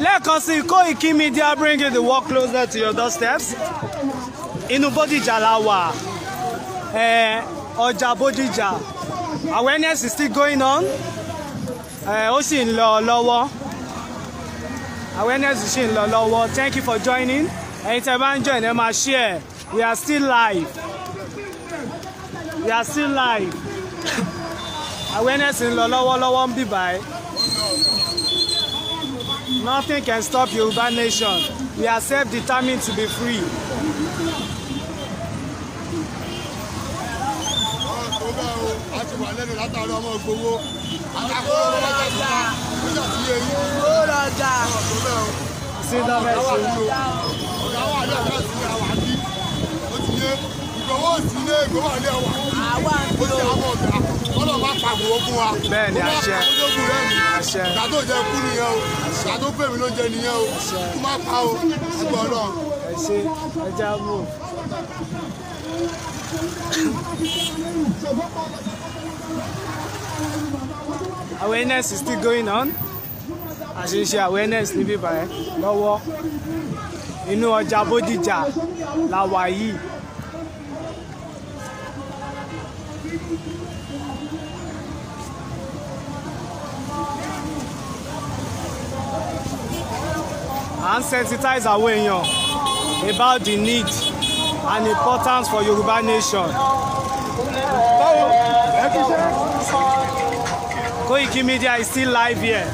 Lẹ́ẹ̀kan sí, Koiki Media bringing the work closer to your doorsteps. Inú Bódìjà la wà. Ọjà Bódìjà. Awareness is still going on. Ó sì ń lọ lọ́wọ́. Awareness sì ń lọ lọ́wọ́. Thank you for joining. Ẹ̀yin tẹ́ bá ń join, ẹ máa share. We are still live. We are still live. Awareness ń lọ lọ́wọ́lọ́wọ́ ń bì báyìí. Nothing can stop Yoruba nation. We are self-determined to be free. Sí lọ́fẹ̀ẹ́ sí. Bẹ́ẹ̀ ni, àṣẹ. Àṣẹ. Ìgbà tó jẹ kú nìyẹn o, ìgbà tó pè mí ló jẹ nìyẹn o, kó má pa o, ẹgbẹ́ Ọlọ́run. Ẹ ṣe, ẹ já mú. Awareness is still going on. A ṣe ń ṣe awareness níbí báyìí lọ́wọ́. Inú ọjà Bódìjà la wà yìí. À ń sensitize àwọn èèyàn about the need and importance for Yoruba nation. Koiki Media is still live here.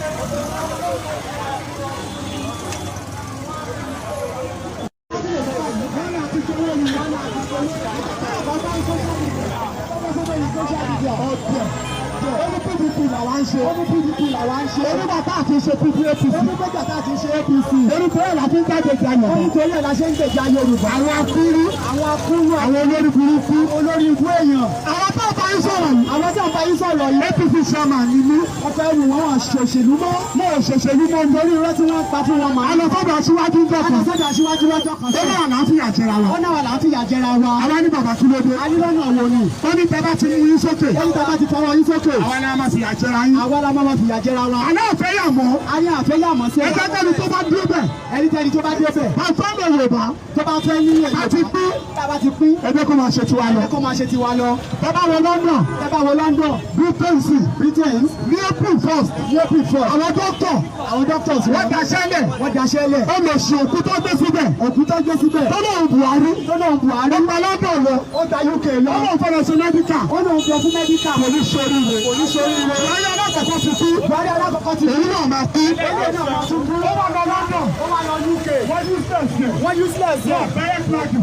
Ó PDP làwa ń ṣe. Ó ní PDP làwa ń ṣe. Ó ní bàtà àti ṣe PDP. Ó ní gbẹ́jà tá a ti ṣe APC. Ó ní torí ẹ̀ la fi ń gbàgbèjà Yorùbá. Ó ní torí ẹ̀ la ṣe ń gbèjà Yorùbá. Àwọn akúrú. Àwọn akúrú. Àwọn olórí burúkú. Olórí ikú èèyàn. Àwọn tó ń bá yín sọ̀rọ̀ yìí. Àwọn tó ń bá yín sọ̀rọ̀ yìí. APC chairman ni mí. Wọ́n fẹ́ wù wọ́n wọ́n ṣòṣèlú mọ́. Mo ò ṣòṣèlú mọ́ nítorí irọ́ tí wọ́n pa fún wọn màá. A lọ sọ́dọ̀ aṣíwájú ń dọ̀kan. A lọ sọ́dọ̀ aṣíwájú lọ́jọ́ kan. Ó náà là ń fìyà jẹra wa. Ó náà là ń fìyà jẹra wa. Àwa ní bàbá kí ló dé. A ní lọ́nà wo ni. Ó ní tẹ́ bá ti mú yín sókè. Ó ní tẹ́ bá ti fọwọ́ yín sókè. Àwa ni a máa fìyà jẹra yín. Àwa la máa fìyà jẹra wa. Àná àfẹ́ yà mọ́. A ní àfẹ́ yà mọ́ sí. Ẹgbẹ́ tẹ́ni tó bá dé bẹ̀. Ẹni tẹ́ni tó bá dé bẹ̀. Bàbá mi Yorùbá. Tó bá fẹ́ ní Yorùbá. A ti pín. Tá a bá ti pín. Ẹ jẹ́ kó máa ṣe tiwa lọ. Ẹ kó máa ṣe tiwa lọ. Tẹ́ bá wọ London. Tẹ́ bá wọ London. Britain sí. Britain. Ní April 1st. Ní April 1st. Àwọn dókítà. Àwọn doctors. Wọ́n daṣẹ́ lẹ̀. Wọ́n daṣẹ́ lẹ̀. Ó lọ ṣe òkú tó gbé síbẹ̀. Òkú tó gbé síbẹ̀. Tó lóun Buhari. Tó lóun Buhari. Ó gba London lọ. Ó gba UK lọ. Ó lóun fọlọ sí mẹ́díkà. Ó lóun fọlọ sí mẹ́díkà. Kò ní sórí rẹ̀. Kò ní sórí rẹ̀. Buhari alákọ̀ọ́kọ́ ti kú. Buhari alákọ̀ọ́kọ́ ti kú. Èyí náà máa kú. Èyí náà máa tún kú. Ó wà lọ London. Ó wà lọ UK. Wọ́n useless yẹn. Wọ́n useless yẹn.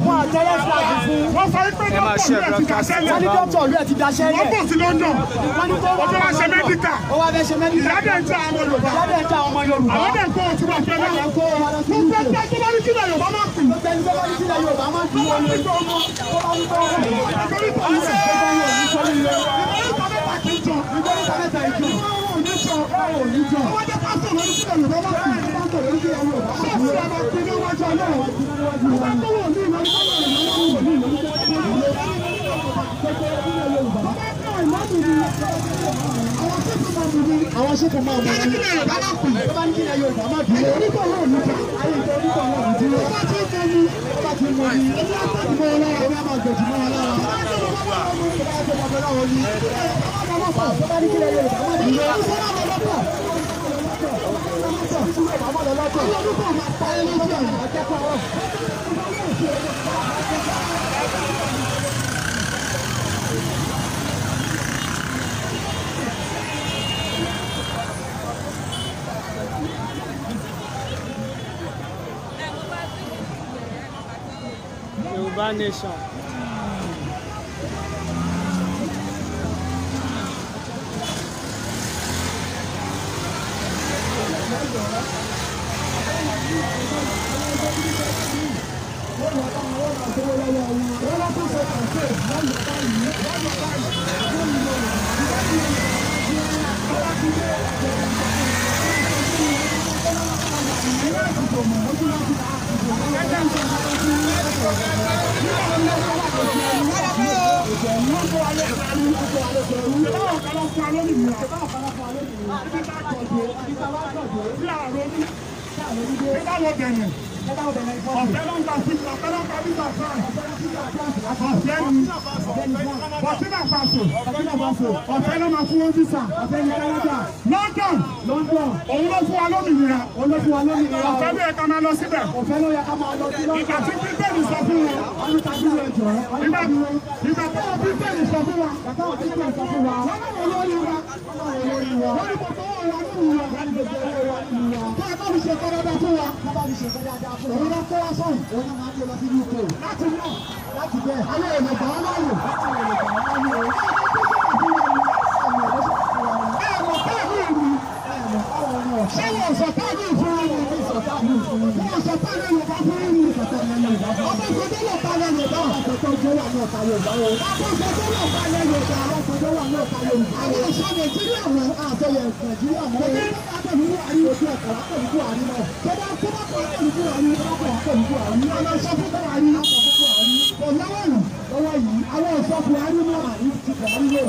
Wọ́n àtẹ́lẹ̀ flag fún. Wọ́n sọ pé dókítà ìlú ẹ̀ ti daṣẹ́ lẹ̀. Wọ́n ní dókítà ìlú ẹ̀ ti daṣẹ́ lẹ̀. Wọ́n bọ̀ sí London. Wọ́n ní kó wọ́n wá ṣe mẹ́díkà. Ó wá fẹ́ ṣe mẹ́díkà. Ìyá dẹ̀ ń tẹ àwọn Yorùbá. Ìyá dẹ̀ ń tẹ àwọn ọmọ Yorùbá. Àwọn dẹ̀ ń kó òtún wà fẹ́ náà. Mo fẹ́ tẹ́ tó bá ní kílẹ̀ Yorùbá máa kù. Mo tẹ́ tó bá ní kílẹ̀ Yorùbá máa kù. Tó bá ní kó ọmọ. Tó bá ní kó ọmọ. Ìgbórí tó ń rẹ̀. Ìgbórí tó mẹ́ta kì í jọ. Ìgbórí tó mẹ́ta ìjọ. Wọ́n jẹ́ pásítọ̀ lórí kílẹ̀ Yorùbá máa kù. Pásítọ̀ lórí kílẹ̀ Yorùbá máa kù. Ṣé ìṣẹ́ máa pinnu wájú Ọlọ́run? Ìgbà tó wọ̀ ní ìlú Àwọn ṣe kò máa mọ̀ ní. Tó bá ní kílẹ̀ Yorùbá máa dúró. Ayé ìjọ onígbà wọn ò dúró. Tó bá ti ń mọ ní. Tó bá ti ń mọ ní. Ẹni á gbẹ̀jù mọ́ ọ lára. Ẹni á máa gbẹ̀jù mọ́ ọ lára. Tó bá ti ń mọ ní. Tó bá ti ń mọ ní. Tó bá ní kílẹ̀ Yorùbá máa dúró. Yorùbá nation. Bí báwo bẹ̀rẹ̀? Ọ̀fẹ́ ló ń gba sí ọ̀fẹ́ ló ń gba visa France. Ọ̀fẹ́ ni Burkina Faso. Ọ̀fẹ́ ló máa fún wọn visa. London. Òun ló fún wa lómìnira. Ọ̀fẹ́ ló yẹ ká máa lọ síbẹ̀. Ìgbà tí Britain sọ fún wọn. Ìgbà tí wọ́n Britain sọ fún wa. Wọ́n náà wọ́n lórí wa. Wọ́n ní gbogbo owó wa nínú wa. Tó ẹ bá fi ṣe kọ́dọ́dọ́ fún wa. Òun ló kó wá sọ̀rọ̀. Òun náà máa ń gbé lọ sí UK. Láti náà. Láti bẹ́ẹ̀. Àwọn èèyàn gbà wọ́n láàyò. Ṣé wọ́n sọ táàbí fún wọn? Wọ́n sọ táàbí Yorùbá fún wọn. Ọba ìfọdọ́ lọ ta lẹ Yorùbá. Ọba ìfọdọ́ lọ ta lẹ Yorùbá. Àwọn ọ̀ṣọ́ Nàìjíríà mọ̀. Àtọ̀yẹ̀ Nàìjíríà mọ̀. Pẹ̀lú Buhari ojú ẹ̀kọ́ pẹ̀lú Buhari náà. Tó bá tó bá kọ́ pẹ̀lú Buhari tó bá kọ́ pẹ̀lú Buhari. Àwọn ọ̀ṣọ́ fún Buhari. Kò lọ́wọ́ yìí. Lọ́wọ́ yìí. Àwọn ọ̀ṣọ́ Buhari náà àní ti Buhari lò.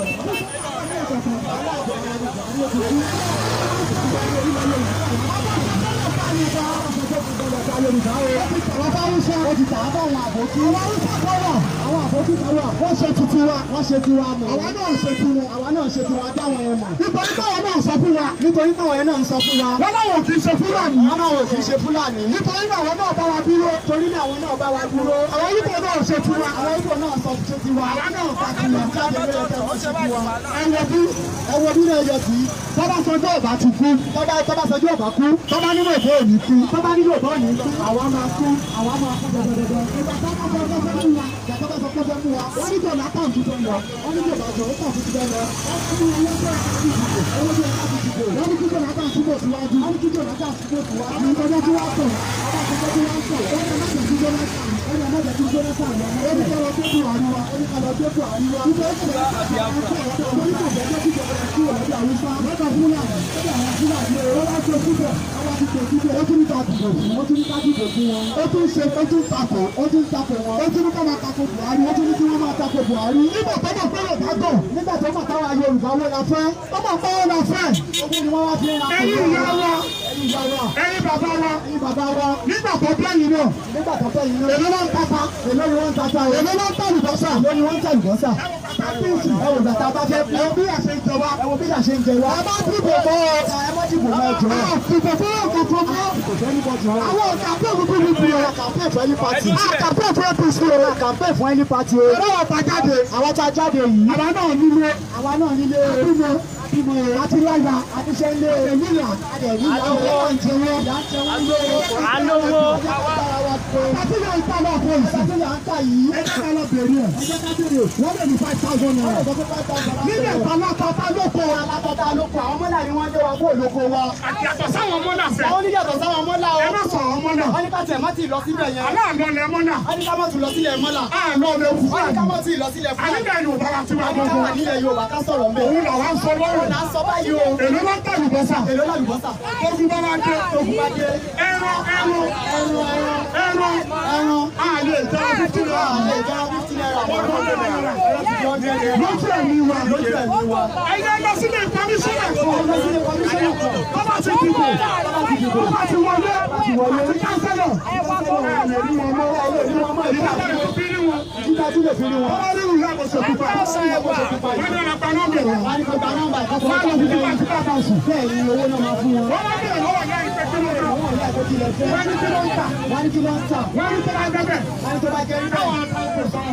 Wọ́n ṣe tuntun wa, wọ́n ṣe tiwa mọ̀. Àwa náà ṣe tiwọn, àwa náà ṣe tiwa dáwọn yẹn mọ̀. Nítorí báwọn náà sọ fún wa. Nítorí báwọn yẹn náà sọ fún wa. Wọ́n láwọn kì í ṣe Fúlàní. Wọ́n láwọn kì í ṣe Fúlàní. Nítorí àwọn náà bá wa dúró. Torí ní àwọn náà bá wa dúró. Àwọn Ìgbò náà ṣe tiwa. Àwọn Ìgbò náà sọ ṣe tiwa. Àwa náà bá tiwa. Jáde lóye tẹ wọ́n ṣe tiwa. Ẹ wo bí náà yọ sí. Tọ́ba sọjọ́ ọ̀bá ti kú. Tọ́ba sọjọ́ ọ̀bá kú. Tọ́ba nínú ìbò òní kú. Tọ́ba nínú ìbò òní kú. Àwa máa kú. Àwa máa kú dandandandan. Ìgbà tó bá sọ fẹ́ mú wa. Ìgbà tó bá sọ fẹ́ mú wa. Wọ́n ní Jonathan tuntun lọ. Wọ́n ní Jonathan tuntun lọ. Wọ́n ní owó tó yẹ ká dìbò. Owó tó yẹ ká dìbò. Wọ́n ní kí Jonathan túbọ̀ síwájú. Wọ́n ní kí Jonathan túbọ̀ síwájú. Àwọn ọjọ́ tí wọ́n sọ. Àwọn ọjọ́ tí wọ́n sọ. Wọ́n ní ọmọdé tí Jonathan. Wọ́n ní ọmọdé tí Jonathan lọ. Wọ́n ní kọ́lọ́ tó Buhari wa. Wọ́n ní kọ́lọ́ tó Buhari wa. Nítorí kò bẹ́ẹ̀ kí ìjọba kúrò lọ́dọ̀ Haúsá. Lọ́dọ̀ Fúlàní. Lọ́dọ̀ àwọn Fúlàní. Wọ́n bá tó síbẹ̀. Wọ́n bá ti tó síbẹ̀. Ó tún ní ká dìbò fún. Ó tún ní ká dìbò fún wọn. Ó tún ṣe ó tún takò. Ó tún takò wọn. Ó tún ní ká máa takò Buhari. Ó tún ní kí wọ́n máa takò Buhari. Nígbà tó mọ̀ pé Yorùbá gọ̀. Nígbà tó mọ̀ táwa Yorùbá wọ́n la fẹ́. Ó mọ̀ pé wọ́n la fẹ́. Owó ni wọ́n wá fi ń ra. Ẹ̀yin ìyá wa. Ẹ̀yin bàbá wa. Ẹ̀yin bàbá wa. Nígbà tó bẹ́yìn náà. Nígbà tó bẹ́yìn náà. Èló ló ń tata. Èló ni wọ́n ń tata. Èló ló ń tàlùbọ́sà. Èló ni wọ́n ń tàlùbọ́sà. Ẹ wò bàtà bá fẹ́. Ẹ wo bí a ṣe ń jẹ wá. Ẹ wo bí a ṣe ń jẹ wá. Ẹ má dìbò mọ́. Ẹ má dìbò mọ́ ẹjọ́. A dìbò fún ọ̀kọ̀ọ̀kan mọ́. Àwọn ọ̀gá pẹ̀lú PDP o. Campaign fún any party. A campaign fún APC o. A campaign fún any party o. Ẹ̀rọ ọ̀tá jáde. Àwọn tá a jáde yìí. Àwa náà nílé. Àwa náà nílé. Àbímọ. Àbímọ. Àti láyà. Àtiṣe ńlé. Àdẹ̀níyà. Àdẹ̀níyà. Àwọn ìjẹ wọn. Ìyá ń jẹ wọn lé. Alówó. Àti yóò ń ta lọ fún ìsìn. Àti yóò ń ta yìí. Ẹ jẹ́ ká lọ bèrè ẹ̀. Ẹ jẹ́ ká bèrè. Wọ́n lè ní 5,000 naira. Nílẹ̀ alákọ̀ọ́ta lóko. Alákọ̀ọ́ta lóko. Àwọn mọ́là ni wọ́n lé wa kó lóko wa. Yàtọ̀ sáwọn mọ́là fẹ́. Àwọn oníyàtọ̀ sáwọn mọ́là o. Ẹ má sọ̀rọ̀ mọ́là. Wọ́n ní ká tẹ̀ má ti lọ síbẹ̀ yẹn. Aláàlọ́ lẹ mọ́là. Wọ́n ní ká má tún lọ sílẹ̀ mọ́là. Àlọ́ lẹ Wọ́n ní Fúlàní. ká má tún lọ sílẹ̀ Fúlàní. Ànílẹ̀ Yorùbá wa ti wá Wọ́n ní ká wà gbọ́ngàn. nílẹ̀ Yorùbá ká sọ̀rọ̀ mbẹ́. Òun làwa ń sọ lọ́rọ̀. Òun là ń sọ báyìí o. Èló ló ń tàlùbọ́sà. Èló làlùbọ́sà. Ogun bá wá dé. Ogun bá dé. Ẹran ẹran Ẹran ẹran ẹran ẹran. a lè jẹ́ 50 naira. A lè jẹ́ 50 naira. 100 naira. 100 naira. Lójú ẹ̀mí wa. Lójú ẹ̀mí wa. Ẹ̀yẹ lọ sílé kọmíṣánná kan. Ẹ lọ sílé kọmíṣánná kan. Tọ́ba ti dìbò. Tọ́ba ti wọlé. Àti kánsẹ́lọ̀. Ẹ lè rí wọn mọ́. Ẹ lè rí wọn mọ́. Ìjọba lè fi rí wọn. Ìjọba tún lè fi rí wọn. Tọ́ba rí ìlú àkóso pupa. Wọ́n ní ọ̀nà paná bẹ̀rẹ̀. Wọ́n á ní kó gba nọ́mbà ìkọ́kọ́. Wọ́n á lọ fi tipa tipa bá sùn. Bẹ́ẹ̀ ni owó náà máa fún wọn. Wọ́n wá bẹ̀rẹ̀ lọ́wọ́ ìyá ìpè kí ló ń tà. Àwọn ìyá ìkó kí lẹ fẹ́. Wọ́n ní kí ló ń tà. Wọ́n ní kí ló ń tà. Wọ́n ní kí ló ń dẹ́bẹ̀. Wọ́n ní tó bá jẹ́ rí bẹ́ẹ̀. Àwọn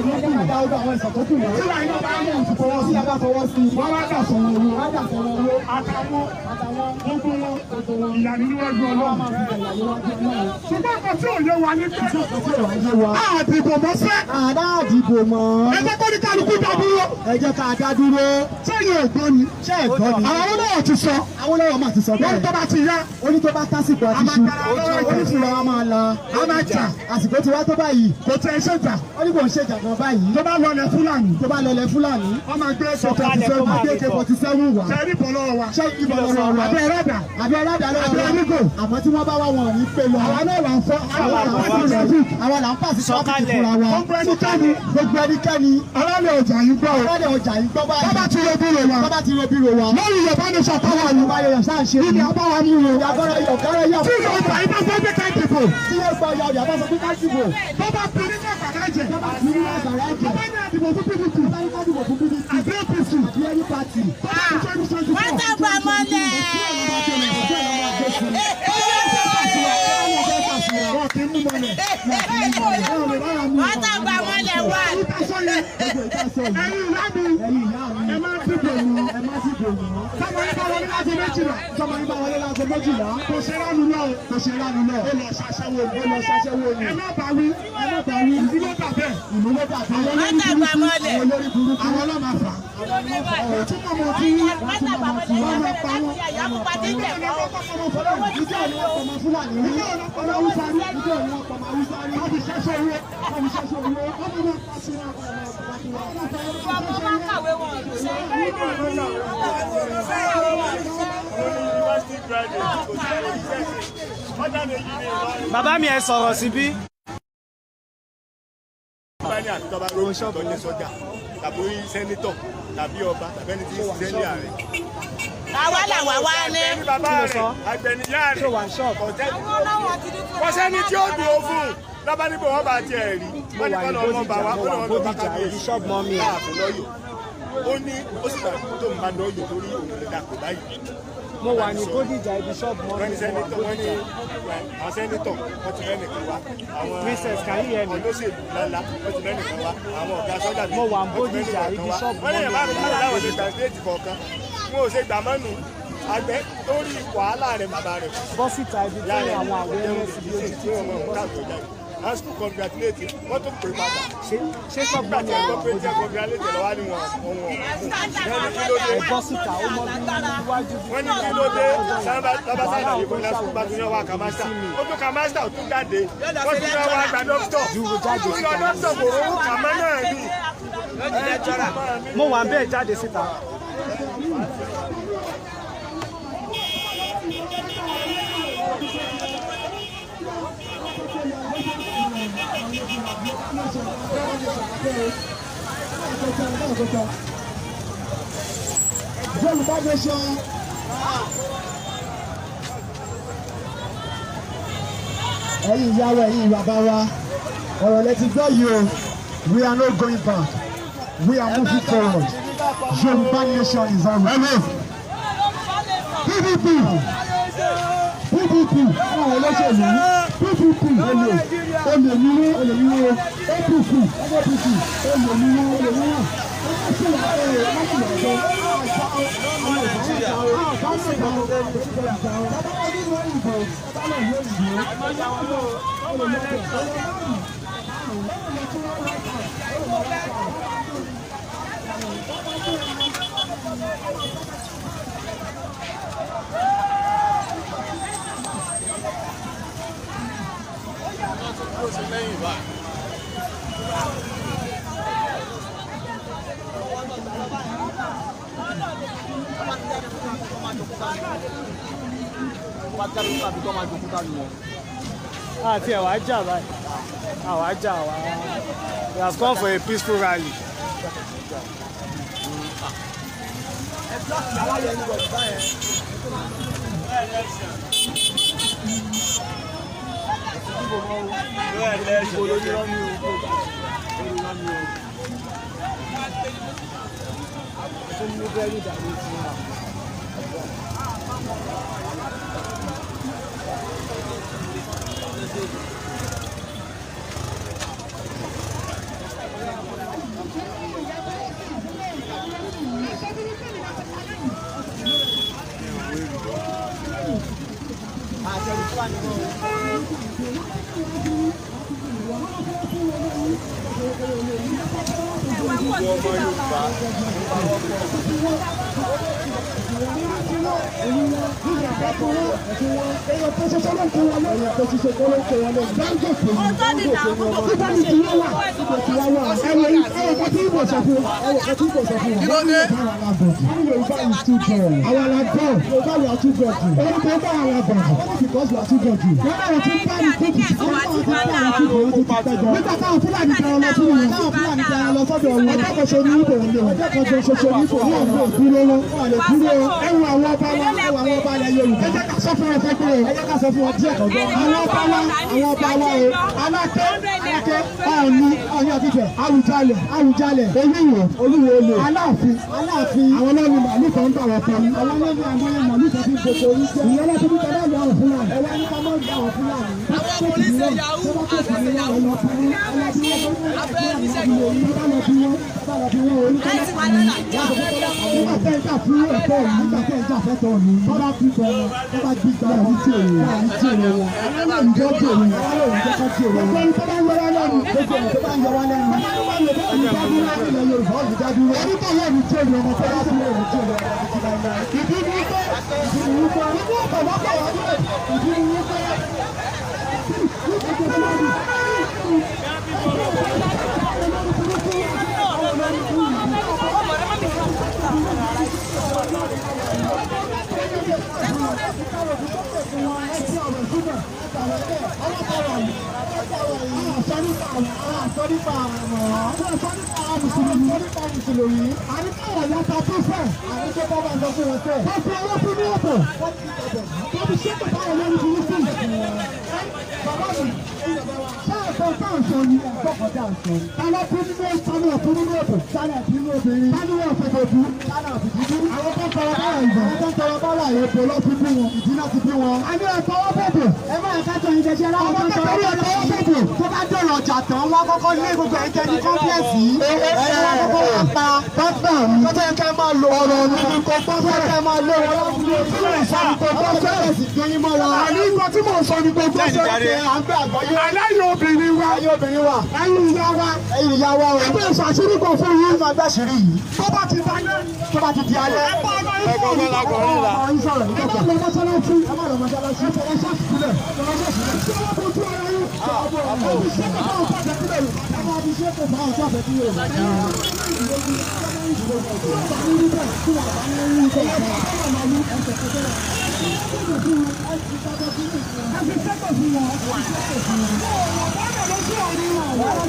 Ẹ jẹ́ ká dá ọdún àwọn ìsọ̀ tó kù lọ. Tí wàá iná bá mú òun ti fọwọ́ Tí sí. a bá fọwọ́ sí. Wọ́n wá dà sọ̀rọ̀ owó. Wọ́n á dà sọ̀rọ̀ owó. Àtàwọn Àtàwọn gbogbo wọn. Ìyá ni níwájú Ọlọ́run. máa fi ìyà níwájú Ọlọ́run. Ṣùgbọ́n nǹkan tí ò yé wa ní pé Tí ò wá yé wa. àdìbò mọ́sẹ́. Àdá àdìbò mọ́. Ẹ jẹ́ kó ní kálukú dá dúró. Ẹ jẹ́ ká dá dúró. Sẹ́yìn ògbó ni. Ṣé ẹ̀gbọ́n ni? Àwọn olówó ti sọ. Awólọ́wọ̀ máa ti sọ Wọ́n bẹ́ẹ̀. tó bá ti yá. Ó ní tó bá tásìkò àti A máa ṣu. tara lọ́wọ́ ìjà. Oníṣùwà wa máa la. A máa jà. Àsìkò ti wá tó báyìí. Kò tẹ iṣẹ́ jà. Ó ní kò ń ṣe ìjàgbọ́n báyìí. Tó bá lọlẹ̀ Fúlàní. Tó bá lọlẹ̀ Fúlàní. Wọ́n máa gbé Sọ̀kalẹ̀ kó AK-47. máa Gbé AK-47 wá. Ṣé rí bọ̀ lọ́wọ́ wa? Ṣé ìbọn lọ́wọ́ wa? Àbí ẹ̀rọ̀dà. Àbí ẹlẹ́dàá lọ́wọ́ Àbí wa? ẹlígò. Àmọ́ tí wọ́n bá wá wọn ò ní pé lọ. Àwa náà là ń sọ. Àwa là ń pàṣẹ àwa là ń pàṣẹ traffic Sọ̀kalẹ̀. fúnra wa. Gbogbo ẹnikẹ́ni. Gbogbo ẹnikẹ́ni. Alálẹ̀ ọjà yìí gbọ́ o. Alálẹ̀ ọjà yìí gbọ́ báyìí. Tọ́ba ti ro bí ro wa. Tọ́ba ti ro bí ro wa. Lórí Yorùbá ní sọ táwa ni. Yorùbá yóò ṣáà ṣe. Ibi àbáwa mú o. Ìyàgọ́rọ̀ yọ̀ gọ́rọ̀ yọ̀. Tí Yorùbá yìí bá dìbò. Tí yóò gba ọ̀yà ọ̀yà bá sọ pé ká dìbò. Tó bá fi nínú àgbàrá ẹ̀jẹ̀. Tó bá fi nínú àgbàrá ẹ̀jẹ̀. Tó bá ní àdìbò fún PDP. Tó bá ní àdìbò fún PDP. Àbí APC. Àbí any party. Tó bá fi 2024. Wọ́n tàgbà mọ́lẹ̀. Wọ́n kì í mú mọ́lẹ̀. Wọ́n tàgbà mọ́lẹ̀ wà. Ẹ̀yin ìyá mi, ẹ má dìbò yàn, ẹ má dìbò yàn. Sọ́mọ yín bá wọlé láago méjìlá. Sọ́mọ yín bá wọlé láago méjìlá. Kò ṣe ránu lọ. Kò ṣe ránu lọ. Ó lọ ṣaṣẹ́wó ni. Ó lọ ṣaṣẹ́wó ni. Ẹ má bá wí. Ẹ má bá wí. Ìlú ló dà bẹ́ẹ̀. Ìlú ló dà bẹ́ẹ̀. Wọ́n tàgbà mọ́lẹ̀. Àwọn olórí burúkú. Àwọn ọlọ́mà fà. Òtún mọ̀ mọ̀ tí Wọ́n tàgbà mọ́lẹ̀. wọ́n máa pa wọ́n. Ìyá pupa ti ń jẹ̀kọ́. Ìjọ ni wọ́n pọ̀ mọ́ Fúlàní rí. Ọmọ Haúsá rí. Ìjọ ni wọ́n pọ̀ mọ́ Haúsá rí. Wọ́n fi ṣẹ́ṣọ́ owó. Wọ́n fi ṣẹ́ṣọ́ owó. Wọ́n fi máa pa sí wọn. Ọmọ máa ń kàwé wọn ò ṣe. Bàbá mi, ẹ sọ̀rọ̀ síbí. Bá ní àtijọba lórí tó jẹ́ sọ́jà tàbí senator tàbí ọba tàbí ẹni tí ń ṣiṣẹ́ ní ààrẹ. Àwa làwa wá ní. Ẹni bàbá rẹ̀ àgbẹ̀niyá Ṣé rẹ̀ wà ní ṣọ́ọ̀bù? kò sẹ́ni tí ó dùn ó fún un lọ́ba níbo wọ́n bá tiẹ̀ rí Mo wọ́n ní wà kọ́ ní lọ́ọ́ mọ́ bá Bódìjà, wa mo ó wà lọ́ọ́ ní lọ́ọ́ bá Bódìjà, ibi kábíyèsí ṣọ́ọ̀bù mọ́ mi. láàfin lọ́yọ̀ ó ní ó sì gbà tó ń bá lọ́yọ̀ torí òun lè dàpọ̀ báyìí. Mo wà ní Bódìjà, ibi ṣọ́ọ̀bù mọ́ Wọ́n mi. ní senator, wọ́n ní àwọn senator wọ́n ti mẹ́nìkan wá àwọn Princess, can you hear me? olóṣèlú ńláńlá wọ́n ti mẹ́nìkan wá àwọn ọ̀gá sọ́jà Mo wà ní wọ́n ti Bódìjà, mẹ́nìkan ibi wá. ṣọ́ọ̀bù Wọ́n ní mọ́ mi. ìyàbá mi kúrò láwọn ní state kọ̀ọ̀kan wọn ò ṣe gbà mọ́nu àgbẹ̀ torí wàhálà rẹ̀ bàbá rẹ̀ kú. Bọ́ síta ibi tí àwọn awareness bí ojú tí wọ́n mọ̀ ọ́n káàkiri jáde. Àwọn school congratulate wọ́n tún pè padà. Ṣé ṣọ́ọ̀bù Nígbà mọ́ tí mi wọ́n wà gbọ́ pé tí Bódìjà? wọ́n congratulate lọ́wọ́ ni wọ́n wọ́n wọ́n ní kí ló dé. Ẹ bọ́ síta, ó mọ́ bí iwájú bí. Wọ́n ní kí ló dé sábà sàlàyé fún lásìkò bá tún yẹ wá kàmáṣà ó tún kàmáṣà ó tún jáde wọ́n tún fẹ́ wá gba dókítọ̀ jáde ó lọ dókítọ̀ kò rówó kàmá náà ní. Mo wà bẹ́ẹ̀ jáde síta. Yorùbá nation. Ẹ̀yin ìyá wa, ẹ̀yin bàbá wa, ọ̀rọ̀ lẹ ti gbọ́ yìí o. We are not going back. We are moving forward. Yorùbá nation is our way. PDP, PDP, àwọn olóṣèlú, PDP, olè, olè ní wọ́n, olè ní wọ́n, APC, APC, olè ní wọ́n, olè ní wọ́n. Àti ẹ̀wà jà báyìí. Àwa jà wá. We have come for a peaceful rally. Nígbà táwọn Fúlàní tẹran lọ fún wọn, táwọn Fúlàní tẹran lọ sọ́dọ̀ wọn, ọjọ́ kan ṣoṣo ní ibò wọn, ọjọ́ kan ṣoṣo ní ibò wọn, wọn lè dúró wọn, wọn lè dúró. Ẹ̀wọ̀n àwọn ọba wa, ẹ̀wọ̀n àwọn ọba ilẹ̀ Yorùbá. Ẹ jẹ́ ká sọ fún wọn fẹ́ gbé o. Ẹ jẹ́ ká sọ fún wọn díẹ̀ kọ̀ọ̀kan. Àwọn ọba wa, àwọn ọba wa o. Aláké, Aláké, Ọọ̀ni, Ọọ̀ni of Ifẹ̀, Àwùjalẹ̀, Àwùjalẹ̀, Olúwo, Olúwo olè, Aláàfin, Aláàfin. Àwọn ọlọ́ni màálù kan ń bà wọ́n fún. Àwọn ọlọ́ni àmọ́yẹ màálù kan fi gbogbo orí jẹ́. Ìyẹn lọ́tọ́ bí tẹ́lẹ̀ lọ àwọn Fúlàní. Ẹ wá ní ká mọ́ ìgbà àwọn Fúlàní. Àwọn ọkùnrin ṣe yahoo, àṣẹ ṣe yahoo. Abẹ́ níṣẹ́ láti wà lọ́la jẹ́ Nígbà tẹ́ ń jà fún ẹ̀tọ́ mi, nígbà tẹ́ ń jà fẹ́tọ́ mi, bọ́lá bí gbọ́ wọn, bọ́lá bí gbọ́ wọn, tí èrè wọn, tí èrè wọn, ìjọ tí èrè wọn, ìjọ tí èrè wọn. Gbogbo ẹni tó bá ń yọra lẹ́nu, gbogbo ẹni tó bá ń yọra lẹ́nu, ìdádúró ilẹ̀ Yorùbá olùdádúró. Ẹni tó yẹ ní tí èrè ọmọ tó bá tún lè ní tí èrè ọmọ títí láíláí. Ìdí ni wípé, ìdí ni wípé, ìdí ọ̀pọ̀lọpọ̀ wà níbẹ̀, ìdí ni wípé, Tó bá dọ̀rọ̀ ọjà tán, wọ́n kọ́kọ́ lé gbogbo ẹ̀jẹ̀ ní kọ́ńplẹ̀sì yìí. Ẹ̀rọ wọn kọ́kọ́ wá pa. Tọ́tọ́ yẹn kẹ́ máa lo ọ̀rọ̀ mi ní kò gbọ́ fẹ́ kẹ́ máa lo ọ̀rọ̀ mi ní kò gbọ́ fẹ́ sì gbé yín mọ́ra. Àní nǹkan tí mò ń sọ ni gbogbo ṣe. À ń gbé àgbáyé. Aláyọ̀ obìnrin wa. Ayé obìnrin wa. Ẹ̀yin ìyá wa. Ẹ̀yin ìyá wa o. Ẹgbẹ́ ìṣàṣírí kan fún yín. Ẹ máa gbàṣírí yìí. Tó bá ti dalẹ́. Tó bá ti di alẹ́. Ẹ bá ọmọ yín sọ̀rọ̀. Ọmọ yín sọ̀rọ̀ ní Ẹ má kọ̀kọ̀. lọ mọ́ṣáláṣí. Ẹ má lọ mọ́ṣáláṣí. Ẹ fọwọ́ ṣọ́ọ̀ṣì sílẹ̀. Ẹ fọwọ́ ṣọ́ọ̀ṣì sílẹ̀. Ṣé wọ́n bójú ara yín? Ẹ fi ṣépè fáwọn tó àjẹkúlẹ̀ yìí. Ẹ máa fi ṣépè fáwọn tó àfẹ́kúlẹ̀ yìí. Ẹ fi ṣépè fún wọn. Wọ́n lọ sí ọ̀run wọn. Wọ́n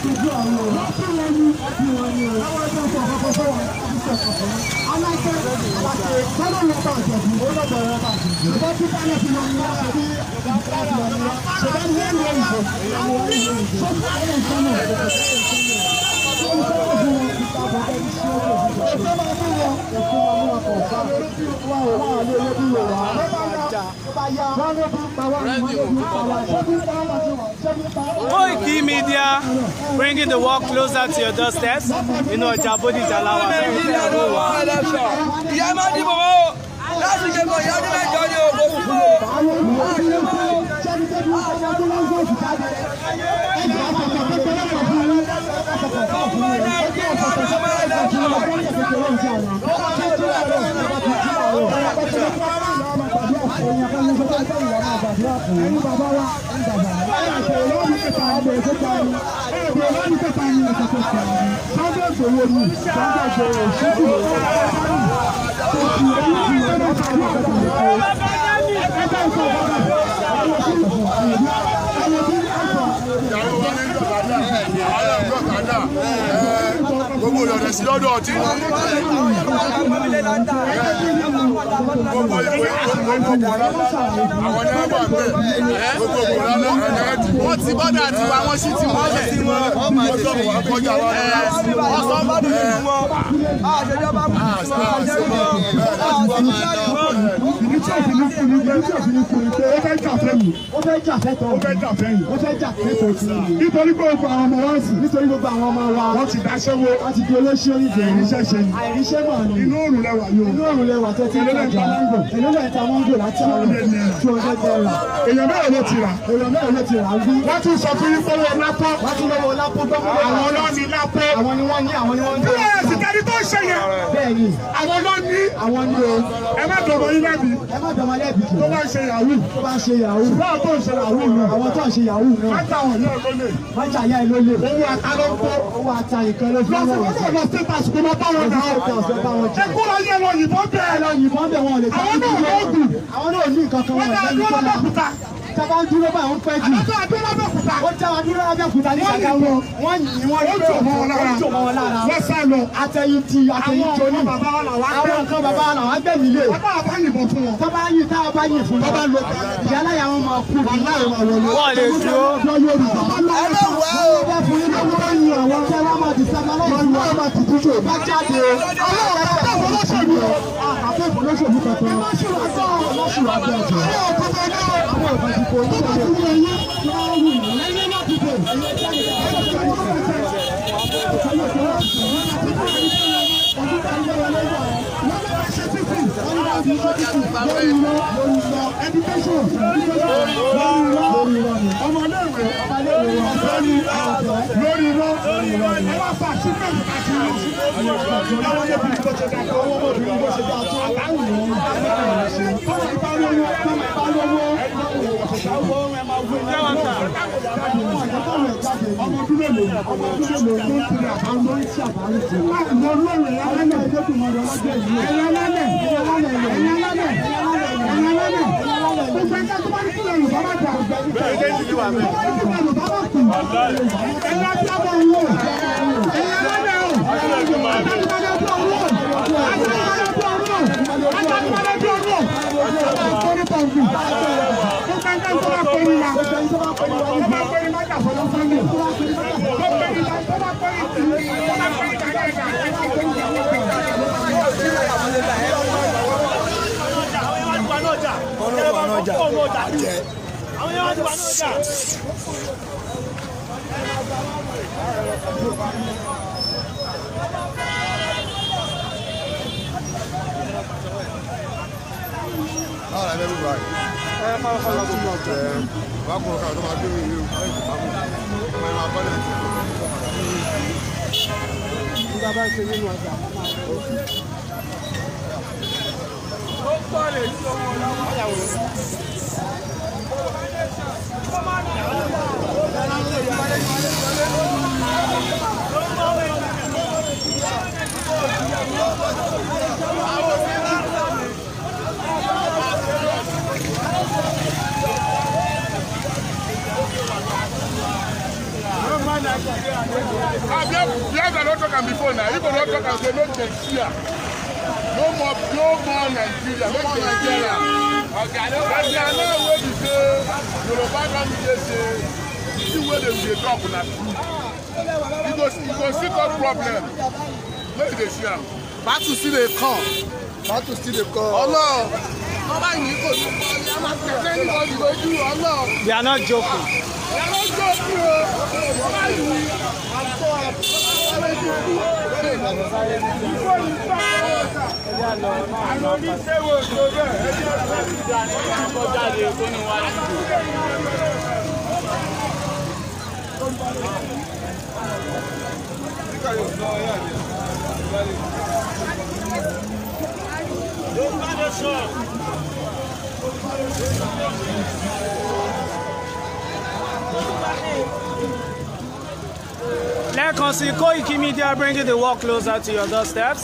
fi wọn ni. Àwọn ẹgbẹ́ ọkọ̀ ọkọ̀ sọ̀rọ̀. Aláṣẹ aláṣẹ Sọ́dọ̀ ló bá àjẹ̀bù. ó lọ́dọ̀ ọ̀rọ̀ bá àjẹ̀bù. Ṣùgbọ́n tí bá lọ fi wọn ni wọ́n ṣe Ṣùgbọ́n ní ẹ̀rọ ìbò. Koiki Media, bringing the world closer to your doorsteps. Inú ọjà Bódìjà la wà bẹ́ẹ̀ ní ẹ̀rọ wa. Ìyá máa dìbò mọ́ o. Láti ṣe kàn ìyá ọdún mẹ́jọ ni o, kò sí mọ́ o. Gbogbo ìyọ̀dẹ̀ sí lọ́dọ̀ tí wọ́n. Gbogbo ìwé gbogbo kòrá àwọn ní wọ́n wà bẹ́ẹ̀ gbogbo kòrá lọ́wọ́ Wọ́n ti bọ́dà tiwa, wọ́n sì ti wọ́n lẹ̀. wọ́n sọ kọjá wa Wọ́n sọ Àṣejọba mú Ìdí tí òfin ní fún mi, ìdí tí òfin ní fún mi pé ó fẹ́ jà fẹ́ mi. Ó fẹ́ jà fẹ́tọ̀. Ó fẹ́ jà fẹ́ yìí. Ó fẹ́ jà fẹ́tọ̀ tí ó yẹ. Nítorí pé gbogbo àwọn ọmọ wa ń sìn. Nítorí gbogbo àwọn ọmọ wa. Wọ́n ti daṣẹ́wó. Wọ́n ti di olóṣèlú ìdè. Àìríṣẹ́ ṣe ni. Àìríṣẹ́ mọ̀ ni. Inú òrùn lẹwà yóò. Inú òrùn lẹwà tẹ́ ti ń tajà. Èló lẹ̀ ta mọ́ngò láti àárọ̀. 200 naira. Èèyàn mẹ́rin ló ti rà. Èèyàn mẹ́rin ló ti rà ń bí. Wọ́n tún sọ fún yín pé owó lápọ́. Wọ́n tún lọ́wọ́ lápò gbọ́mọ́. Àwọn ọlọ́ni lápọ́. Àwọn ni wọ́n ní, àwọn ni wọ́n ní. Bí ẹ̀ sì tẹ́ni tó ń ṣe yẹn. Bẹ́ẹ̀ ni, Àwọn ọlọ́ni. àwọn ni o. Ẹ má dọ̀bọ̀ yín lẹ́bi. Ẹ má dọ̀mọ́ lẹ́bi jù. Tó bá ń ṣe yahoo. Tó bá ń ṣe yahoo. Báwo tó ń ṣe yahoo náà. Àwọn tó ń ṣe yahoo náà. Má ta àwọn yóò lólè. Má jà yá ẹ lólè. Owó ata ló ń kó. Owó ata nìkan ló fi Lọ sí wọ́n wọ́n náà lọ state house kó lọ bá wọn Lọ náà. sí state house lọ bá wọn jà. Ẹ kó lọ yẹ lọ yìnbọn bẹ́ẹ̀. Ẹ lọ yìnbọn bẹ̀ wọn ò lè Àwọn náà lóògùn. Àwọn náà ò ní nǹkan kan Wọ́n wọn dá lẹ́nu dúró tó la. lọ́kùtà. Tá a bá ń dúró báyìí ó ń pẹ́ jù. Àlọ́ àdó lábẹ́òkúta. Ó já wa dúró lábẹ́òkúta ní Ṣàgámù. Wọ́n yìn wọ́n Ó jò mọ́ wọn lára. Ó jò mọ́ wọn lára. Wọ́n sá lọ. Àtẹ̀yìn ti àtẹ̀yìn Àwọn tóní. nǹkan bàbá wa làwọn á Àwọn gbẹ̀mí. nǹkan bàbá wa làwọn á gbẹ̀mí lé. Bàbá wa bá yìnbọn fún wọn. Tá bá yìn tá a bá yìn fún Tó bá wọn. lọ Ìyáláyà wọn máa kú. Wàláhì máa wọlé. Wọ́n lè dúró. Ọjọ́ Yorùbá. Ẹ má wá o. Wọ́n bá fún yín lówó yìn àwọn tí wọ́n máa destabilize wa. Wàláhì máa tutù jù. Bá jáde. Ọlọ́run àti olóṣèlú o. Àfẹ́ ìfọlọ́ṣèlú kankan. Ẹ má ṣe wá sọ. Ọlọ́ṣèlú abẹ́ ọ̀jọ̀. Àwọn òkúta náà. Àwọn ìbàdìbò Tó yìí bá ti wù ẹ̀yin. Ẹ̀yin má dìbò. Ọmọléèwé ọ̀fẹ́ ni lórí irọ́ ẹ wá fà sí mẹ́rin àti àwọn ọmọbìnrin bó ṣe dáa tó àwọn ọmọbìnrin bó ṣe dáa tó àláwùn ni tọ́mọ ìbá lówó tọ́mọ ìbá lówó ọmọ ọdún mélòó ọmọ ọdún mélòó ló ń tiri àbá ló ń ṣe àbá ń tiri. Àwọn olóòrè alálẹ̀ ẹ̀yà alálẹ̀ ẹ̀yà alálẹ̀ ẹ̀yà alálẹ̀ ẹ̀yà alálẹ̀ gbogbo ẹ̀ka tó bá ní kílẹ̀ Yorùbá má dà tó bá ní kílẹ̀ Yorùbá má kù ẹ̀yà tí a bọ̀ wò ẹ̀yà alálẹ̀ o àtàlùmọ́lẹ̀ bí ọ̀rọ̀ àtàlùmọ́lẹ̀ bí ọ̀rọ̀ àtàlùmọ́lẹ̀ bí ọ̀rọ̀ àtàlùmọ́lẹ̀ gbogbo ẹ̀ka tó bá pè ní wa tó bá pè ní má jà fọlọ́ Sunday tó bá pè ní tó bá pè ní tó bá pè ní kàkàkà. Báwo la fẹ́ bí báyìí? Wàá kúrò káwọn tó máa gbé mi ìlú ọmọ ẹ̀ máa kọ́ lẹ́yìn. Nígbà bá ń ṣe nínú ọjà. Ah, Biafra don talk am before now. Igbo don talk am say no Nigeria. No more, no more Nigeria. Make Nigeria. But na now wey be say Yoruba don begin say the thing wey dem dey talk na true. You go see cause problem. Make you dey see am. Battle still dey come. Battle still dey come. Ọlọ́run, wọ́n bá yìí kò ní kọ́ ọ́ máa tẹ̀lé anybody lójú Ọlọ́run. We are not joking. Yàrá ojú òkú o, wọ́n bá yìí. Lẹ́ẹ̀kan sí Koiki Media bringing the world closer to your doorsteps.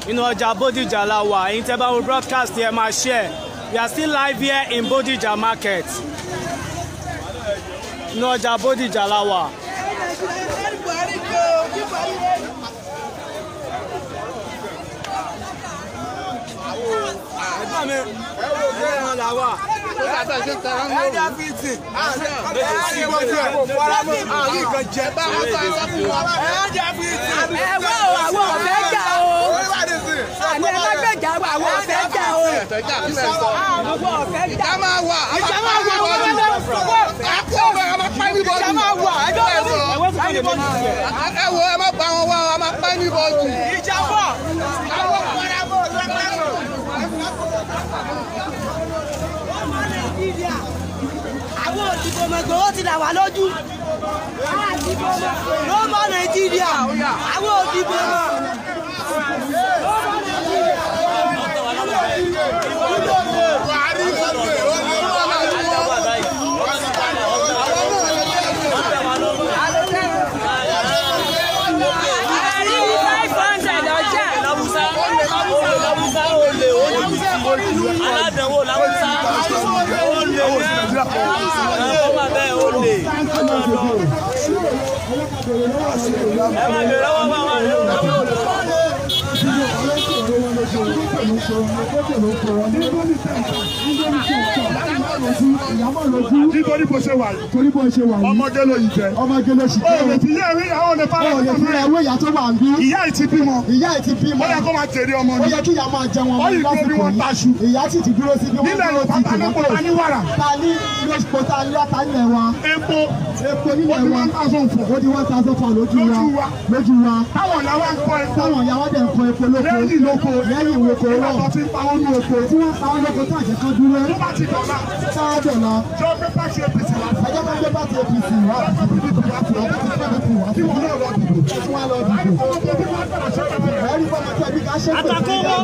Inú ọjà Bódìjà la wà, ẹ̀yin tẹ́ bá wo broadcast yẹn máa share. We are still live here in Bódìjà market. Inú ọjà Bódìjà la wà. Ẹ wá o, àwọn ọ̀fẹ́ jà o. Àní ẹ má gbèjà wa, àwọn ọ̀fẹ́ jà o. Àwọn ọ̀fẹ́ jà. Ìjà máa wà, Ìjà máa wà, wọ́n máa lọ sọ́wọ́. Àkó ọ̀bẹ, a máa pa anybody. Ìjà máa wà, ẹjọ́ Ẹ wo, ẹ má bá wọn wá, a máa pa anybody. Ìjà wà. Ọmọ Nàìjíríà, àwọn òdìbò mọ̀gbọ́n ti là wá lójú. Àdìbò mọ̀ ló mọ Nàìjíríà, àwọn òdìbò mọ̀. Ló mọ Nàìjíríà. Buhari olè olè olè Àrí 500 ọjà. Aládànwò làwùsá. Olè ní. Àwọn ọmọ bẹ́ẹ̀ ó lè. Ẹ máa bèrè lọ́wọ́ bá wọn lè. Nítorí bó ṣe wà yìí. Torí bó ṣe wà yìí. Ọmọdé ló yìí jẹ. Ọmọdé ló ṣì jẹ́. O lè fi yé rí àwọn olè fara. O lè fi ẹwé ìyá tó wà ń bí. Ìyá yìí ti bímọ. Ìyá yìí ti bímọ. Ó yẹ kó máa jèrè ọmọ ni. Ó yẹ kí ìyá máa jẹ wọn Ó yìí dúró bí wọ́n taṣu. Ìyá sì ti dúró sí bí wọ́n Nílẹ̀ Yorùbá ta ní kó ta ní wàrà. Ta ní epo ta ní ata nílẹ̀ wa. Epo. Epo nílẹ̀ wa. Ó di 1,400. Ó di 1,400 lójú wa. Lójú wa. Táwọn ìyá wa ń kọ epo. Táwọn ìyá wa dẹ̀ ń kọ epo lóko. Lẹ́yìn lóko. Lẹ́yìn lóko Nígbà tó ti ń pa wọ́n ní oko. Tí wọ́n pa wọ́n lóko tó àjẹ́ kan dúró. Tó bá ti dọ̀la. Sáà dọ̀la. Jọ pé pàṣẹ APC wá. Ẹ jẹ́ ká gbé pàṣẹ APC wá. Jọ pé PDP wá fún ọ. Kí wọ́n náà lọ dìbò. Kí wọ́n lọ dìbò. Ẹ̀rí fọmọ tí ẹbí ká ṣe pè fún Àtàkùn wọn.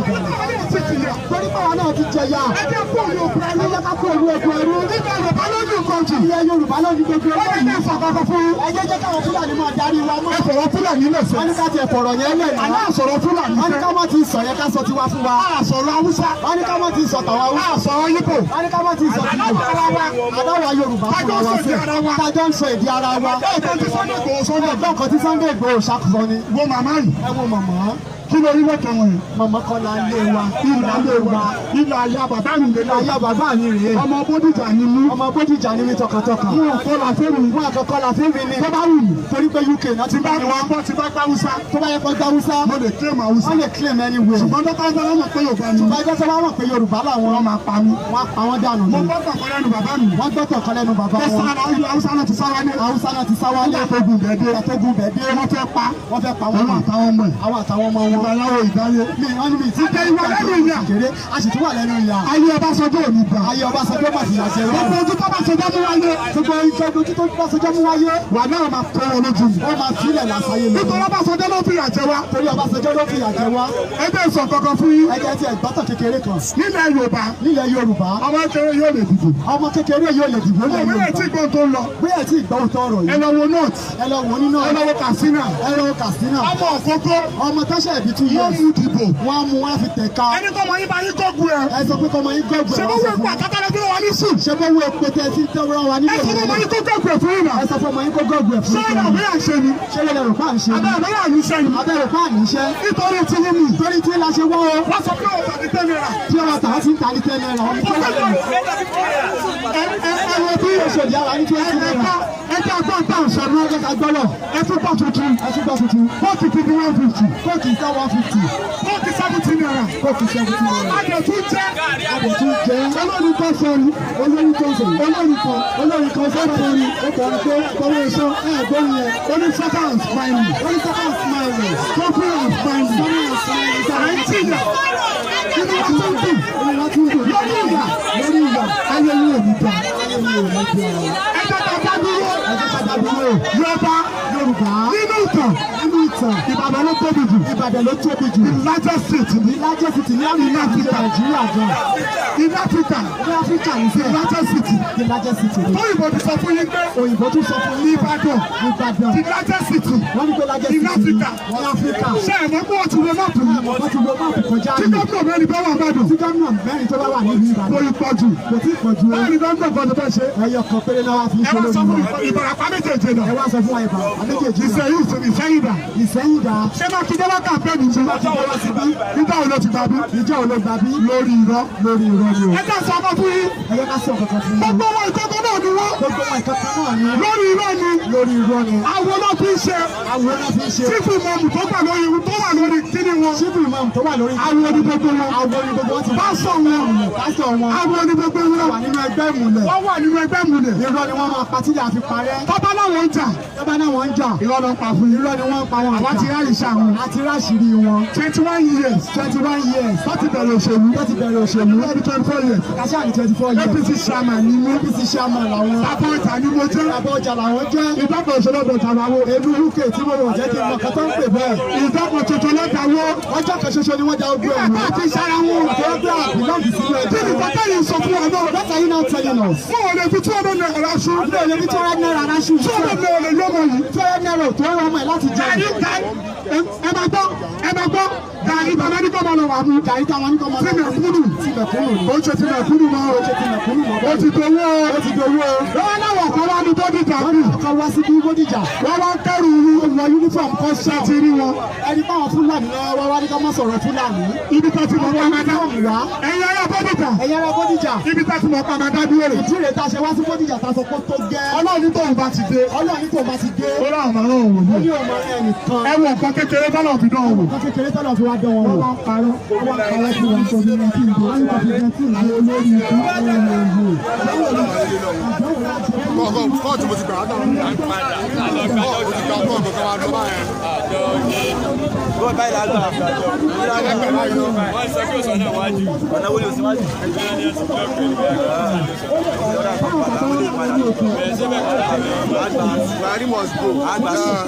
Torí pàwọn náà ti jẹyà. Ẹ jẹ́ kó òun òkú ẹrú. Ẹ jẹ́ ká kó òun òkú ẹrú. Nígbà Yorùbá ló ní nǹkan jù. Ilẹ̀ Yorùbá ló ní gbogbo Ó ẹrú. ní sọ kankan fún. Ẹ jẹ́ káwọn Fúlàní máa darí wa mọ́. Ẹ sọ̀rọ̀ Fúlàní lẹ̀ sẹ́. Wọ́n ní ká tiẹ̀ fọ̀rọ̀ yẹn lẹ̀ náà. Àná sọ̀rọ̀ Fúlàní Wọ́n ní ká má ti sọ yẹn ká sọ tiwa fún wa. A sọ̀rọ̀ Haúsá. Wọ́n ní ká má ti sọ tàwa wá. A sọ̀rọ̀ Yíbò. Wọ́n ní ká má ti sọ tìbò. Aláwọ̀ ara wa. Aláwọ̀ Yorùbá Tájọ́ fúnra ń wa sọ èdè ara wa. Tájọ́ ń sọ èdè ara wa. Ẹ̀gbọ́n tí Sunday Igboho sọ ní Ẹ̀gbọ́n kan tí Sunday Igboho ṣàkóso ni. Wo màmá yìí. Ẹ wo màmá. Kí ló rí lọ́kàn wọn yìí? Màmá kọ́ la lé wa. Ìlà lé wa. Ìlà ayá bàbá mi lè Ìlà ayá bàbá mi rèé. Ọmọ Bódìjà ni mí. Ọmọ Bódìjà ni mí tọkàntọkàn. Wọn kọ́ la fẹ́ mi. Wọn àkọ́kọ́ la fẹ́ mi ni. Tó bá wù mí. Torí pé UK náà ti Tí bá bá mi wá. gbọ́ tí bá gbá Hausa. Tó bá yẹ kó gbá Hausa. Mo lè claim Hausa. Wọ́n lè claim anywhere. Ṣùgbọ́n tó bá ń bá mọ̀ pé Yorùbá ni. Ṣùgbọ́n ẹgbẹ́ tó bá mọ̀ pé Yorùbá làwọn. Wọ́n máa pa mí. Wọ́n á pa wọ́n dànù Mo ni. gbọ́ kọ̀ọ̀kan lẹ́nu bàbá mi. Wọ́n gbọ́ kọ̀ọ̀kan lẹ́nu bàbá Tó wọn. sára Hausa náà ti sáwálé. Hausa náà ti sáwálé. Nígbà tó gùn bẹ́ẹ̀ dé. Nígbà tó gùn bẹ́ẹ̀ dé. Wọ́n fẹ́ pa. Wọ́n fẹ́ pa wọ́n. Àwọn àtàwọn ọmọ ẹ̀. Àwọn àtàwọn ọmọ wọn. Ìgbàláwo ìdáyé. Mi wọ́n ní mi tí. Adé ìwà lẹ́nu ìyà. Kéré a sì tún wà lẹ́nu ìyà. Ayé Ọbásanjọ́ ò ní gbà. Ayé Ọbásanjọ́ mà fìyà jẹ wá. Gbogbo ojú tó bá ṣe jẹ́ mú wáyé. Gbogbo ojú tó bá ṣe mú wáyé. Wà náà máa tọ́ wọn lójú. Wọ́n máa filẹ̀ làṣàyè lọ. Nítorí Ọbásanjọ́ ló fìyà jẹ wá. Torí Ọbásanjọ́ ló fìyà jẹ wá. Ẹ jẹ́ sọ kankan fún yín. Ẹ jẹ́ ti ẹ̀gbọ́tàn kékeré kan. Nílẹ̀ Yorùbá. Nílẹ̀ Yorùbá. Ọmọ kékeré yóò lè dìbò. Ọmọ kékeré yóò lè dìbò nílẹ̀ Òwe Yorùbá. tí gbọ́n tó ń lọ. Bóyá ẹ̀ tí ìgbọ́ òótọ́ ọ̀rọ̀ Ẹ yìí. lọ wo North. Ẹ lọ wo nínú Ẹ lọ wo Katsina. Ẹ lọ wo Katsina. Ọmọ òkókó. Ọmọ tọ́ṣẹ̀ ìbí 2 Wọ́n years. mú dìbò. Wọ́n á mú wọn á fi tẹ̀ka. Ẹni tó mọ yín bá yín gọ́gùn ẹ. Ẹ sọ pé kọ́mọ yín gọ́gùn ẹ̀ Ṣé wá bó sọ wọ fún epo wa. àkàtà lọ́dún wa ní sùn? Ṣé bó wo epo tẹ sí tẹ́wọ́rọ́ wa Ẹ nílẹ̀ sọ fún ọmọ yín kó gọ́gùn ẹ̀ fún yín náà. Ẹ sọ fún ọmọ yín kó gọ́gùn ẹ̀ fún Ṣé yín. ìlà òwe à ń ṣe ni? Ṣé lè rò pa à ń ṣe ni? Abẹ́ òwe à ń ṣe ni? Abẹ́ rò pa à ń ṣe. Nítorí tí yín mi. Torí tí la ṣe wá o. Wọ́n sọ pé ọ̀tà ní ten naira. Tí ọ̀rọ̀ tàá ti ń ta ní ten naira. Ọmọ tó wà lẹ́nu. Ẹ wo bí Oṣòdì àwa ní 20 naira. Ẹ jẹ́ agbọ́n tá à ń sọ ní. Ẹ jẹ́ ká gbọ́dọ̀. Ẹ tún bọ̀ tuntun. Ẹ tún gbọ́ tuntun. Kóòtù ti di 150. Kóòkì sá 150. Kóòtù 70 naira. Kóòkì 70 naira. Adẹ̀ tún jẹ́. Adẹ̀ tún jẹ́. Olórí kan sọ ni. Olórí kan sọ. Olórí kan. Olórí kan sọ kọrin. Ó kọrin pé kọrin iṣan. Ẹ gbóhùn yẹn. Ó ní suffer and smiling. Ó ní suffer and smiling. Suffer and smiling. Suffer and smiling. À ń jìyà. Inú wa tún dùn. Inú wa tún dùn. Lórí ìyà. Lórí ìyà. Ayé yín ò ní dá. Ayé yín ò ní dá. Ẹ jẹ́ ká dá dúró. Ẹ jẹ́ ká dá dúró. Yorùbá. Yorùbá. Nínú ìtàn. Nínú ìtàn. Ìbàdàn ló tóbi jù. Ìbàdàn ló tóbi jù. The largest state ní. The largest city ní Áfíríkà. Nàìjíríà gan. In Africa. Ní Áfíríkà ní The sẹ́ẹ̀. largest city. The largest city ni. Tóyìnbó ti sọ fún yín pé Òyìnbó tún sọ fún yín. Ìbàdàn. Ìbàdàn. The largest city. Wọ́n ní pé largest In city Africa. ní Áfíríkà. Ṣé ẹ̀ mọ̀ pé wọ́n ti wo máàpù yìí? Wọ́n ti wo máàpù kọjá Tí ní. gómìnà mẹ́rin bá wà Ìbàdàn. Tí gómìnà mẹ́rin tó bá wà nílùú Ìbàdàn. Kò ì pọ̀ jù. Kò tí ì pọ̀ jù o. Báyìí ni gómìnà kan tó fẹ́ ṣe. Ẹyọ kan péré náà wá fi ń Ẹ ṣe wá lórí sọ fún wọn. Ìbàràpá méjèèjì náà. Ẹ wá sọ fún wa Ìbàràpá méjèèjì náà. Ìsẹ̀yìn Ìsẹ̀yìn dà. Ìsẹ̀yìn dà. Ṣé Mákindé wá kàmpẹ́ẹ̀nì ṣe? Nígbà wo ló ti gbà bí? Ìjọ́ wo ló gbà bí? Lórí irọ́. Lórí irọ́ ni o. Ẹ jẹ́ sọ ọmọ fún yín. Ẹ jẹ́ ká sọ kankan fún yín. Gbogbo wọn ìkọ̀kọ̀ náà ni wọ́n. Gbogbo wọn ìkọ̀kọ̀ náà ni. Lórí irọ́ ni. Lórí irọ́ ni. Àwọn náà fi ń ṣe. Àwọn náà fi ń ṣe. Sífù mọ̀mù tó wà lórí tó wà lórí kíní wọn. Sífù mọ̀mù tó wà lórí. Àwọn ní gbogbo wọn. Àwọn ní gbogbo wọn ti. Pásọ̀ wọn. Pásọ̀ wọn. Àwọn ní gbogbo wọn. Wà nínú ẹgbẹ́ ìmùlẹ̀. Wọ́n wà nínú ẹgbẹ́ ìmùlẹ̀. Irọ́ ni wọ́n máa pa tíjà fi parẹ́. Tọ́ba láwọn ń jà. Tọ́ba náà wọ́n ń jà. Irọ́ ló ń pa fún yín. Irọ́ ni wọ́n ń pa wọn. Àwa ti ráàyè àwọn. A ti ráṣìírí wọn. 21 years. 21 years. Láti bẹ̀rẹ̀ òṣèlú. Láti bẹ̀rẹ̀ òṣèlú. Láti 24 years. Kàṣà ní 24 years. APC chairman ni mí. APC chairman làwọn. Bàbá ọjà ni mo jẹ́. Bàbá ọjà làwọn jẹ́. Ìdọ́gba òṣèlú ọ̀dọ̀ tàwa wo. Èmi UK tí mo rò jẹ́ kí n mọ̀ kátó ń pè bẹ́ẹ̀. Ìdọ́gba tuntun ló dà wó. Ọjọ́ kan ṣoṣo ni wọ́n da ogun ẹ̀rù. Nígbà tá a ti ṣara wọn. Àtọ́gbẹ́ àbílọ́ọ̀gì sínú ẹgbẹ́. Kí ni bàtà yìí sọ fún wa náà? What are you now telling us? Fún òun lè fi 200 naira aṣọ. Fún òun lè fi 200 naira aṣọ. 200 naira lè yọmọ yìí. 200 naira tó ń rọmọ ẹ̀ láti jẹ. Ẹ máa gbọ́, ẹ máa gbọ́, gàrí bàbá ní kọ́ máa lọ wà mú. Gàrí táwọn ní kọ́ máa lọ wà mú. Ti mẹ̀kúnnù. Ó ṣe ti mẹ̀kúnnù mọ́. Ó ṣe ti mẹ̀kúnnù mọ́. Ó ti dowó. Ó ti dowó. Wọ́n láwọn kan wá ní Bódìjà Wọ́n ní kan wá sí bí Bódìjà. Wọ́n wá ń kẹ́rù irú. Wọ́n wọ uniform custom. Ṣé ti rí wọn? Ẹni báwọn Fúlàní lọ́wọ́ wá ní ká má sọ̀rọ̀ Fúlàní. Ibi tá ti mọ̀ pa máa dá. Wá. Ẹ̀yin ará Bódìjà. Ẹ̀yin ará Bódìjà. Ibi tá ti mọ̀ pa máa dá dúró rè. Ìdí rèé tá a ṣe wá sí Bódìjà tá a sọ pé tó gẹ́. Ọlọ́run ní tóun bá ti dé. Ọlọ́run ní tóun bá ti dé. Ó láwọn máa rán òun Ó wò. ní òun máa rán ẹnìkan. Ẹ wo nǹkan kékeré tọ́lọ̀ fi dán òun wò. Nǹkan kékeré tọ́lọ̀ fi wá dán wọn wò. Wọ́n wá ń parọ́. Wọ́n wá ń parọ́ fún wa. Wọ́n ní COVID-19 àwọn olórí ikú Kóòtù mo ti gbà látàwọn. Mo ti gbà kóòtù kan wá lọ báyẹn. Wọ́n báyìí lágbà. Wọ́n sọ pé òsàn náà wájú. Ọ̀nà wo ni òsì wájú? Buhari must go.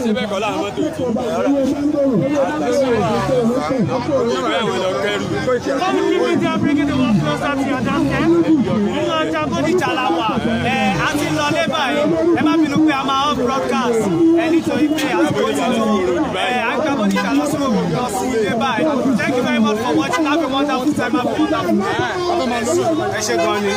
Ṣé bẹ́ẹ̀ kọ́ láwọn mọ́tò ti? Ìwé àwọn lọ kẹ́rù. Koiki Media bringing the world closer to your doorstep. Nínú ọjà Bódìjà la wà. Ẹ a ti lọ lé báyìí. Ẹ má bínú pé a máa off broadcast. Ẹ nítorí pé àsìkò ti tó. Ẹ à ń gba Bódìjà lọ sí òwò lọ sí ilé báyìí. Thank you very much for watching. Have a wonderful time. Have a wonderful day. Ẹ ṣé gan ni.